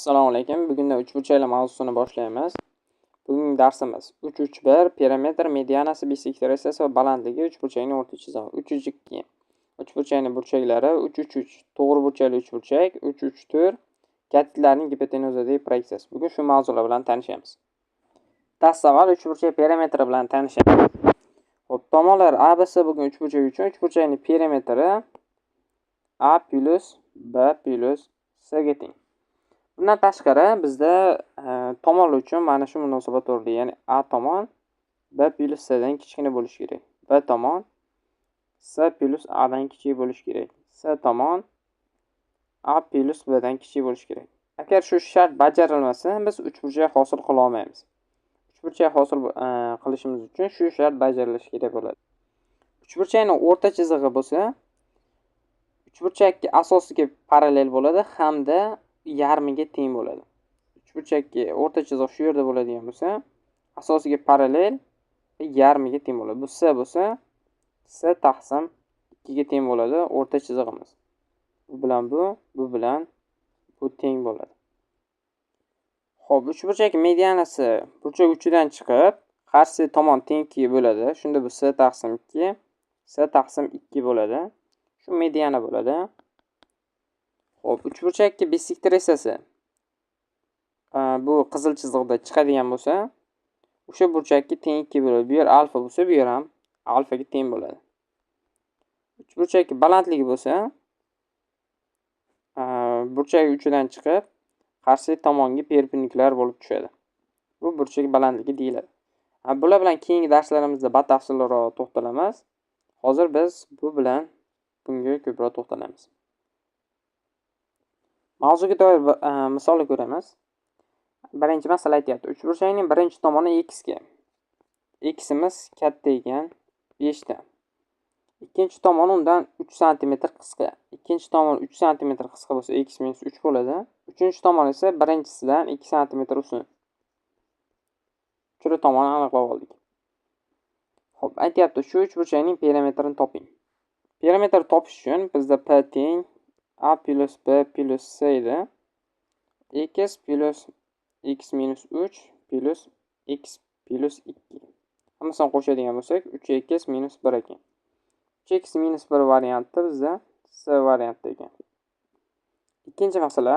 Assalomu alaykum. Bugundan uchburchaklar mavzusini boshlaymiz. Bugungi darsimiz 3 3 1 perimetr medianasi, bissektrisasi va balandligi uchburchakning o'rta chizig'i. 3 3 2 uchburchakning burchaklari, 3 3 3 to'g'ri burchakli uchburchak, 3 3 4 katetlarning gipotenuzadagi proyeksiyasi. Bugun shu mavzular bilan tanishamiz. Dastavval uchburchak perimetri bilan tanishamiz. Xo'p, tomonlar ABC bo'lgan uchburchak uchun uchburchakning perimetri A plyus B plyus C ga teng. Bundan tashqari bizda tomonlar uchun mana shu munosabat o'rni, ya'ni A tomon B plyus C dan kichkina bo'lishi kerak. B tomon C plyus A dan kichik bo'lishi kerak. C tomon A plyus B dan kichik bo'lishi kerak. Agar shu shart bajarilmasa, biz uchburchak hosil qila olmaymiz. Uchburchak hosil qilishimiz uchun shu shart bajarilishi kerak bo'ladi. Uchburchakning o'rta chizig'i bo'lsa, uchburchakka asosiga parallel bo'ladi hamda yarmiga teng bo'ladi. Uchburchakka o'rta chiziq shu yerda bo'ladigan bo'lsa, asosiga parallel va yarmiga teng bo'ladi. Bu C bo'lsa, C taqsim 2 ga teng bo'ladi o'rta chizig'imiz. Bu bilan bu, bu bilan bu teng bo'ladi. Xo'p, uchburchak medianasi burchak uchidan chiqib, qarshi tomon teng 2 bo'ladi. Shunda bu C taqsim 2, C taqsim 2 bo'ladi. Shu mediana bo'ladi. Xo'p, uchburchakka bissektrisasi bu qizil chiziqda chiqadigan bo'lsa, o'sha burchakka teng 2 bo'ladi. Bu yer alfa bo'lsa, bu yer ham alfaga teng bo'ladi. Uchburchakka balandligi bo'lsa, burchak uchidan chiqib, qarshi tomonga perpendikulyar bo'lib tushadi. Bu burchak balandligi deyiladi. Bular bilan keyingi darslarimizda batafsilroq to'xtalamiz. Hozir biz bu bilan bunga ko'proq to'xtalamiz. Mavzuga doir misolni ko'ramiz. Birinchi masala aytyapti. Uchburchakning birinchi tomoni x ga. Ximiz katta ekan 5 dan. Ikkinchi tomoni undan 3 sm qisqa. Ikkinchi tomoni 3 sm qisqa bo'lsa, x minus 3 bo'ladi. Uchinchi tomon esa birinchisidan 2 sm uzun. Uchala tomonni aniqlab oldik. Xo'p, aytyapti, shu uchburchakning perimetrini toping. Perimetr topish uchun bizda p teng a plyus b plyus c edi. X plyus x minus 3 plyus x plyus 2. Hammasini qo'shadigan bo'lsak, 3x minus 1 ekan. 3x minus 1 varianti bizda C variantda ekan. Ikkinchi masala,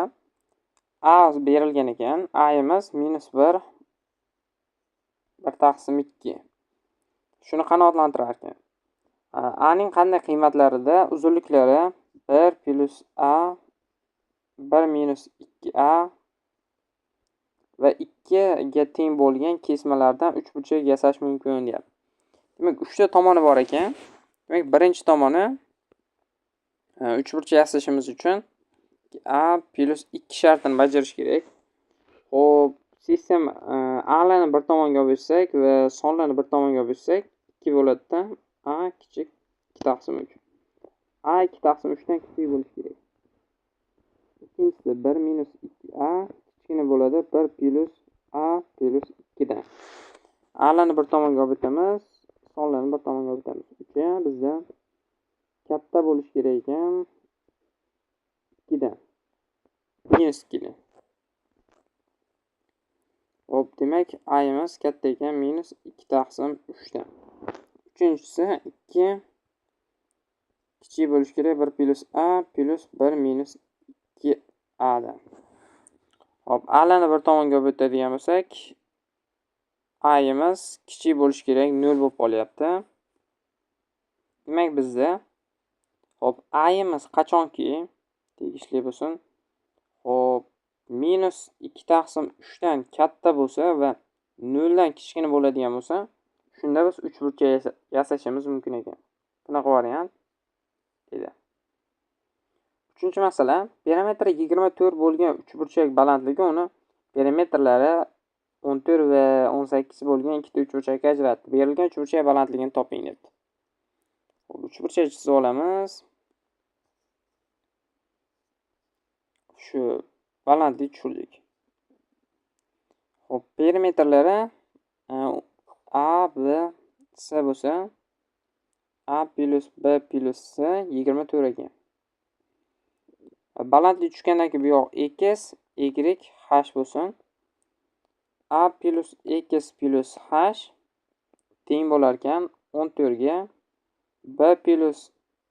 A berilgan ekan. A'miz minus 1 1 taqsim 2. Shuni qanoatlantirar ekan. A ning qanday qiymatlarida uzunliklari 1 plyus A 1 minus 2A va 2 ga teng bo'lgan kesmalardan uchburchak yasash mumkin, deyapti. Demak, uchta tomoni bor ekan. Demak, birinchi tomoni uchburchak yasashimiz uchun A plyus 2 shartini bajarish kerak. Xo'p, sistema A'larni bir tomonga olib o'tsak va sonlarni bir tomonga olib o'tsak, 2 bo'ladida, A kichik 2 taqsim 3. A 2 taqsim 3 dan kichik bo'lishi kerak. Ikkinchisi 1 minus 2A kichkina bo'ladi 1 plyus A plyus 2 dan. A'larni bir tomonga olib o'tamiz, sonlarni bir tomonga olib o'tamiz. 3 bizda katta bo'lishi kerak ekan 2 dan. Minus 2 dan. Xo'p, demak, A'miz katta ekan minus 2 taqsim 3 dan. Uchinchisi 2 kichik bo'lishi kerak 1 plyus A plyus 1 minus 2 A dan. Xo'p, A'larni bir tomonga olib o'tadigan bo'lsak, A'miz kichik bo'lishi kerak 0 bo'lib qolyapti. Demak, bizda, xo'p, A'miz qachonki tegishli bo'lsin, xo'p, minus 2 taqsim 3 dan katta bo'lsa va 0 dan kichkina bo'ladigan bo'lsa, shunda biz uchburchak yasashimiz mumkin ekan. Bunaqa variant edi. Uchinchi masala, perimetri 24 bo'lgan uchburchak balandligi uni perimetrlari 14 va 18 bo'lgan ikkita uchburchakka ajratdi. Berilgan uchburchak balandligini toping, debdi. Xo'p, uchburchak chizib olamiz. Shu balandlik tushirdik. Xo'p, perimetrlari A, B, C bo'lsa, A plyus B plyus C 24 ekan. Balandlik tushgandan keyin bu yoq x, y, h. h bo'lsin. A plus x plus h teng bo'lar ekan 14 ga. B plus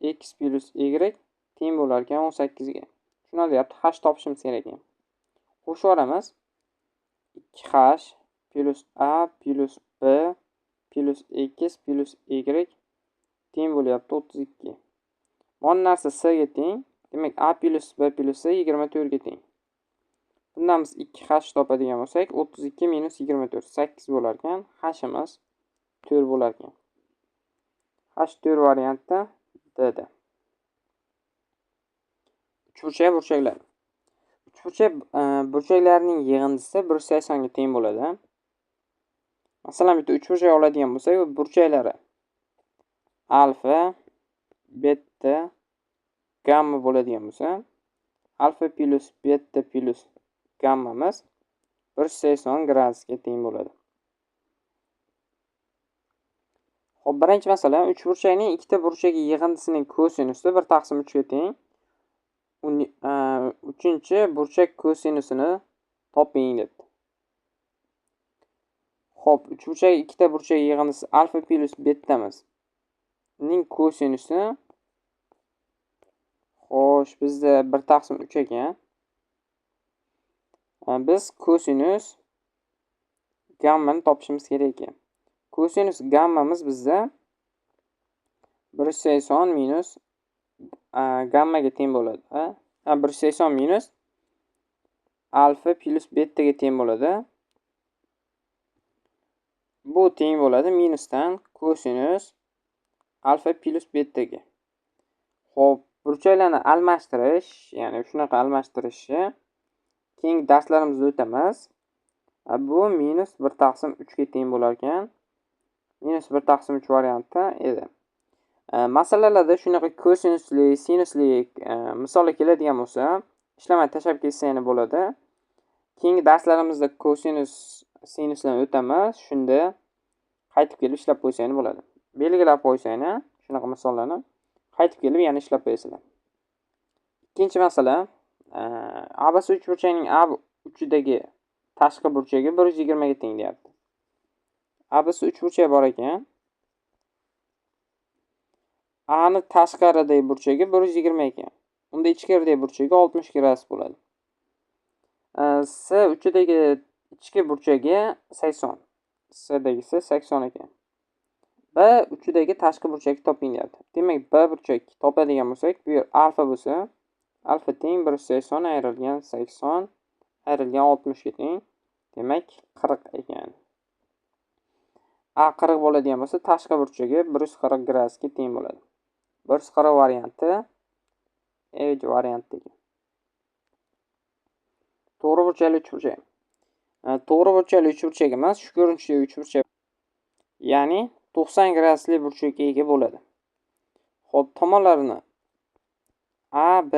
x plus y teng bo'lar ekan 18 ga. Shuni deyapti, h topishimiz kerak ekan. Qo'shib yuboramiz. 2h plus a plus b plus x plus y teng bo'lyapti 32. Bu narsa c ga teng. Demak, a plus b plus c 24 ga teng. Bundan biz 2h topadigan bo'lsak, 32 minus 24 8 bo'lar ekan. H'imiz 4 bo'lar ekan. H 4 variantda D da. Uchburchak burchaklar. Uchburchak burchaklarining yig'indisi 180 ga teng bo'ladi. Masalan, bitta uchburchak oladigan bo'lsak, bu burchaklari alfa, beta, gamma bo'ladigan bo'lsa, alfa plus beta plus gammamiz 180 gradusga teng bo'ladi. Xo'p, birinchi masala uchburchakning ikkita burchagi yig'indisining kosinusi 1/3 ga teng. Uchinchi burchak kosinusini toping debdi. Xo'p, uchburchak ikkita burchak yig'indisi alfa plus betamiz ning kosinusi, xo'sh, bizda 1/3 ekan. Biz kosinus gammani topishimiz kerak ekan. Kosinus gammamiz bizda 180 minus gammaga teng bo'ladi. 180 minus alfa plus betaga teng bo'ladi. Bu teng bo'ladi minusdan kosinus alfa plus betaga. Xo'p, burchaklarni almashtirish, ya'ni shunaqa almashtirishni keyingi darslarimizda o'tamiz. Bu minus 1/3 ga teng bo'lar ekan. Minus 1/3 varianti edi. Masalalarda shunaqa kosinusli, sinusli misollar keladigan bo'lsa, ishlamay tashlab ketsangiz bo'ladi. Keyingi darslarimizda kosinus, sinuslarni o'tamiz. Shunda qaytib kelib ishlab qo'ysangiz bo'ladi. Belgilab qo'ysangiz, shunaqa misollarni qaytib kelib yana ishlab qo'yasizlar. Ikkinchi masala, ABC uchburchakning A uchidagi tashqi burchagi 120 ga teng deyapti. ABC uchburchak bor ekan. A ni tashqaridagi burchagi 120 ekan. Unda ichkaridagi burchagi 60 gradus bo'ladi. S uchidagi ichki burchagi 80. S dagisi 80 ekan. B uchidagi tashqi burchakni toping deyapti. Demak, B burchak topadigan bo'lsak, bu yer alfa bo'lsa, alfa teng 180 ayrilgan 80 ayrilgan 60 ga teng. Demak, 40 ekan. A 40 bo'ladigan bo'lsa, tashqi burchagi 140 gradusga teng bo'ladi. 140 varianti E variantdagi. To'g'ri burchakli uchburchak. To'g'ri burchakli uchburchak emas, shu ko'rinishdagi uchburchak. Ya'ni 90 gradusli burchakka ega bo'ladi. Xo'p, tomonlarini A, B,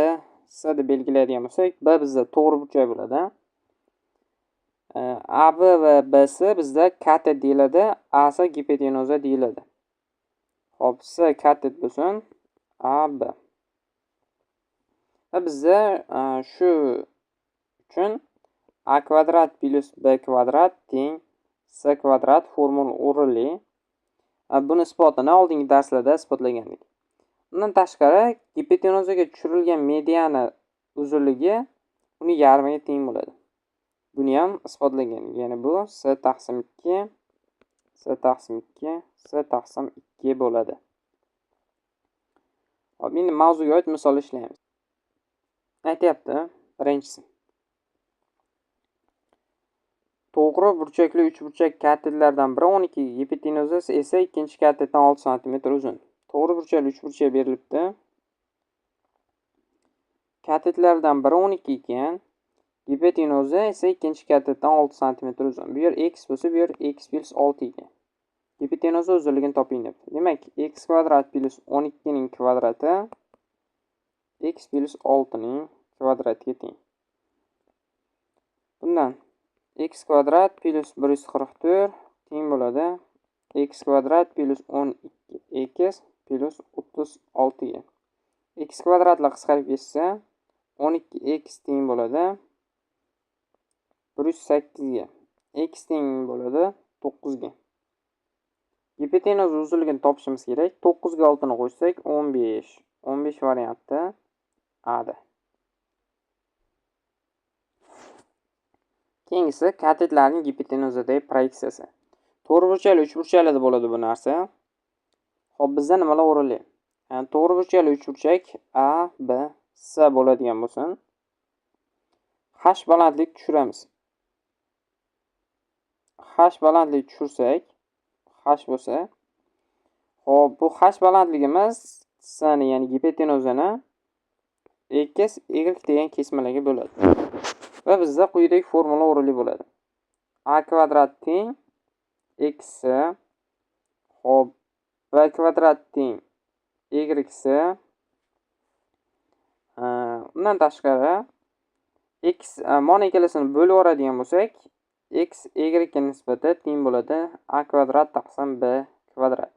C deb belgilaydigan bo'lsak, B bizda to'g'ri burchak bo'ladi. AB va BC bizda katet deyiladi, AC gipotenuza deyiladi. Xo'p, C katet bo'lsin, AB. Va bizda shu uchun A kvadrat plus B kvadrat teng C kvadrat formula o'rinli. Buni isbotini oldingi darslarda isbotlagandik. Undan tashqari gipotenuzaga tushirilgan mediana uzunligi uni yarmiga teng bo'ladi. Buni ham isbotlagan. Ya'ni bu S taqsim 2, S taqsim 2, S taqsim 2 bo'ladi. Hop, endi mavzuga oid misol ishlaymiz. Aytyapti, birinchisi. To'g'ri burchakli uchburchak katetlardan biri 12 gipotenuzasi esa ikkinchi katetdan 6 sm uzun. To'g'ri burchakli uchburchak berilibdi. Katetlardan biri 12 ekan. Gipotenuza esa ikkinchi katetdan 6 sm uzun. Bu yer x bo'lsa, bu yer x plus 6 ekan. Gipotenuza uzunligini toping debdi. Demak, x kvadrat plus 12 ning kvadrati x plus 6 ning kvadratiga teng. Bundan x kvadrat plus 144 teng bo'ladi x kvadrat plus 12x plus 36 ga. X kvadratlar qisqarib ketsa 12x teng bo'ladi 108 ga. X teng bo'ladi 9 ga. Gipotenuza uzunligini topishimiz kerak. 9 ga 6 ni qo'shsak 15. 15 variantda A da. Keyingisi katetlarning gipotenuzadagi proyeksiyasi. To'g'riburchakli uchburchaklarda bo'ladi bu narsa. Xo'p, bizda nimalar o'rinli? To'g'riburchakli uchburchak A, B, C bo'ladigan bo'lsin. H balandlik tushiramiz. H balandlik tushirsak, H bo'lsa, xo'p, bu H balandligimiz C ni, ya'ni gipotenuzani x, y degan kesmalarga bo'ladi. Va bizda quyidagi formula o'rinli bo'ladi. A kvadrat teng x, xo'p, b kvadrat teng y. Undan tashqari x mana ikkalasini bo'lib yuboradigan bo'lsak, x y ga nisbatan teng bo'ladi a kvadrat taqsim b kvadrat.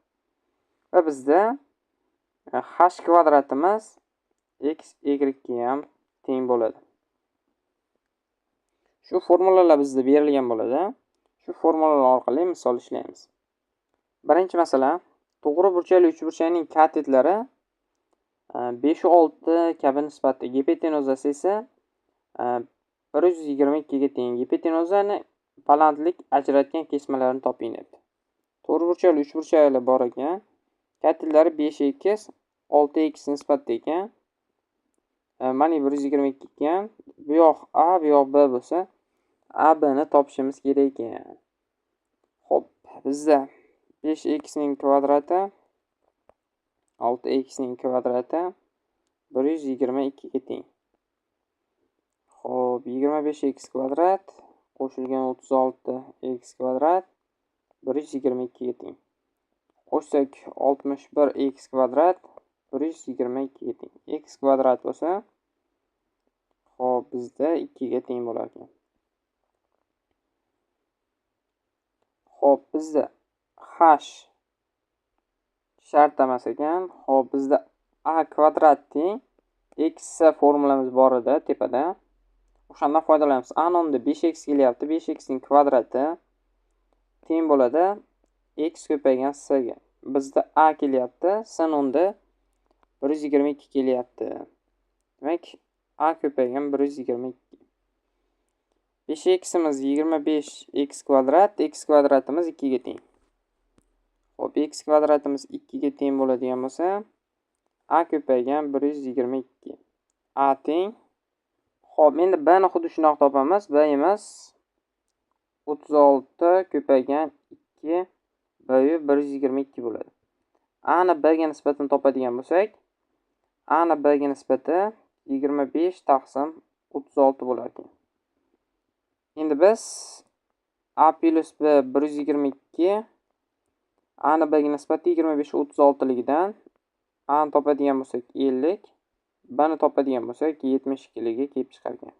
Va bizda h kvadratimiz x y ga ham teng bo'ladi. Shu formulalar bizda berilgan bo'ladi. Shu formulalar orqali misol ishlaymiz. Birinchi masala, to'g'ri burchakli uchburchakning katetlari 5 va 6 kabi nisbatda, gipotenuzasi esa 122 ga teng. Gipotenuzani balandlik ajratgan kesmalarini toping debdi. To'g'ri burchakli uchburchaklar bor ekan. Katetlari 5x, 6x nisbatda ekan. Mana 122 ekan. Bu yoq A, bu yoq B bo'lsa, A B ni topishimiz kerak ekan. Xo'p, bizda 5x ning kvadrati 6x ning kvadrati 122 ga teng. Xo'p, 25x kvadrat qo'shilgan 36x kvadrat 122 ga teng. Qo'shsak 61x kvadrat 122 ga teng. X kvadrat bo'lsa, xo'p, bizda 2 ga teng bo'lar ekan. Xo'p, bizda h shart emas ekan. Xo'p, bizda a kvadrat teng x formulamiz bor edi tepada. O'shandan foydalanamiz. A nomda 5x kelyapti. 5x ning kvadrati teng bo'ladi x ko'paygan c ga. Bizda a kelyapti, c nomda 122 kelyapti. Demak, a ko'paygan 122. 5x'imiz 25x kvadrat, x kvadratimiz 2 ga teng. Xo'p, x kvadratimiz 2 ga teng bo'ladigan bo'lsa, a ko'paygan 122. A teng. Xo'p, endi b ni xuddi shundoq topamiz. B emas 36 ko'paygan 2 b 122 bo'ladi. A ni b ga nisbatan topadigan bo'lsak, a ni b ga nisbati 25 taqsim 36 bo'lar ekan. Endi biz a plus b 122, a ni b ga nisbati 25 36 ligidan a ni topadigan bo'lsak 50, b ni topadigan bo'lsak 72 ligi kelib chiqar ekan.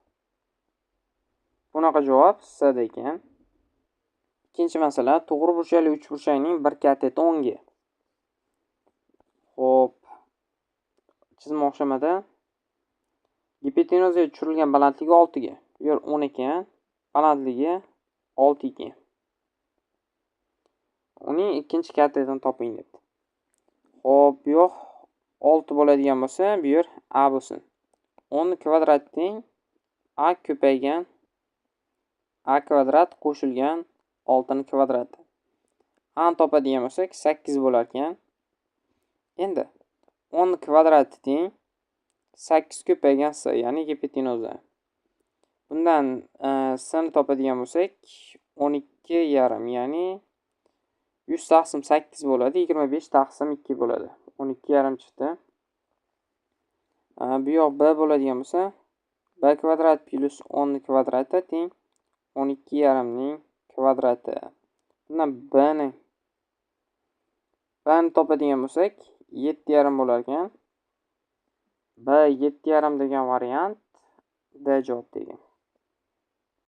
Bunaqa javob C da ekan. Ikkinchi masala, to'g'ri burchakli uchburchakning bir kateti 10 ga. Xo'p, chizma o'xshamadi. Gipotenuzaga tushirilgan balandligi 6 ga. Bu yer 10 ekan, balandligi 6 ekan. Uning ikkinchi katetini toping debdi. Xo'p, bu yoq 6 bo'ladigan bo'lsa, bu yer a bo'lsin. 10 kvadrat teng a ko'paygan a kvadrat qo'shilgan 6 ning kvadrati. A ni topadigan bo'lsak 8 bo'lar ekan. Endi 10 kvadrati teng 8 ko'paygan c, ya'ni gipotenuza. Bundan c ni topadigan bo'lsak 12,5, ya'ni 100 taqsim 8 bo'ladi, 25 taqsim 2 bo'ladi. 12,5 chiqdi. Bu yoq b bo'ladigan bo'lsa, b kvadrat plus 10 kvadrati teng 12,5 ning kvadrati. Bundan b ni topadigan bo'lsak 7,5 bo'lar ekan. B 7,5 degan variant D javob degan.